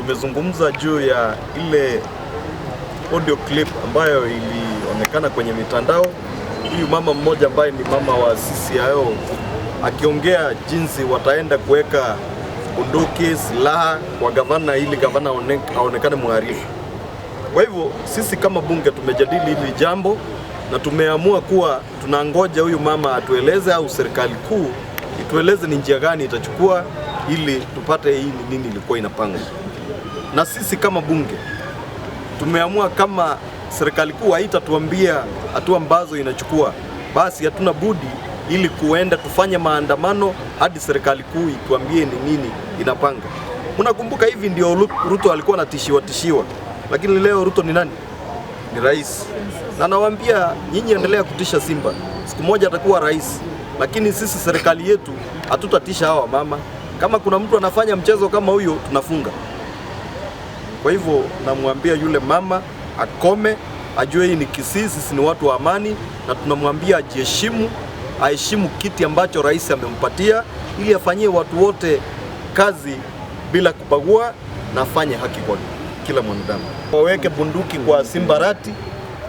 Tumezungumza juu ya ile audio clip ambayo ilionekana kwenye mitandao, huyu mama mmoja ambaye ni mama wa CCIO akiongea jinsi wataenda kuweka bunduki, silaha kwa gavana ili gavana aonekane mhalifu. Kwa hivyo sisi kama bunge tumejadili hili jambo na tumeamua kuwa tunangoja huyu mama atueleze au serikali kuu itueleze ni njia gani itachukua ili tupate hii ni nini ilikuwa inapangwa. Na sisi kama bunge tumeamua kama serikali kuu haitatuambia hatua ambazo inachukua, basi hatuna budi ili kuenda tufanye maandamano hadi serikali kuu ituambie ni nini inapanga. Mnakumbuka hivi ndio Ruto alikuwa anatishiwa tishiwa, lakini leo Ruto ni nani? Ni rais. Na nawaambia nyinyi, endelea kutisha Simba, siku moja atakuwa rais, lakini sisi serikali yetu hatutatisha hawa mama. Kama kuna mtu anafanya mchezo kama huyo, tunafunga. Kwa hivyo namwambia yule mama akome, ajue hii ni Kisii, sisi ni watu wa amani, na tunamwambia ajiheshimu, aheshimu kiti ambacho rais amempatia, ili afanyie watu wote kazi bila kubagua na afanye haki kwa kila mwanadamu. Waweke bunduki kwa Simba Arati,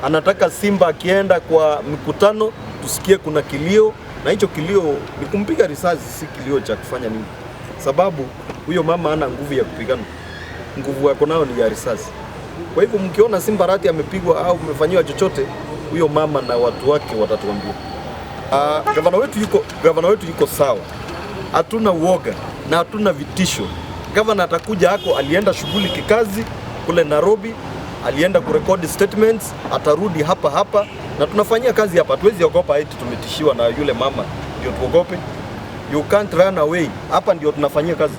anataka Simba akienda kwa mkutano tusikie kuna kilio, na hicho kilio ni kumpiga risasi, si kilio cha kufanya nini, sababu huyo mama hana nguvu ya kupigana, nguvu yako nayo ni ya risasi. Kwa hivyo mkiona Simba Arati amepigwa au amefanyiwa chochote, huyo mama na watu wake watatuambia. Gavana wetu yuko sawa, hatuna uoga na hatuna vitisho. Gavana atakuja hako, alienda shughuli kikazi kule Nairobi, alienda kurekodi statements, atarudi hapa hapa na tunafanyia kazi hapa. Hatuwezi ogopa eti tumetishiwa na yule mama ndio tuogope. You can't run away. Hapa ndio tunafanyia kazi.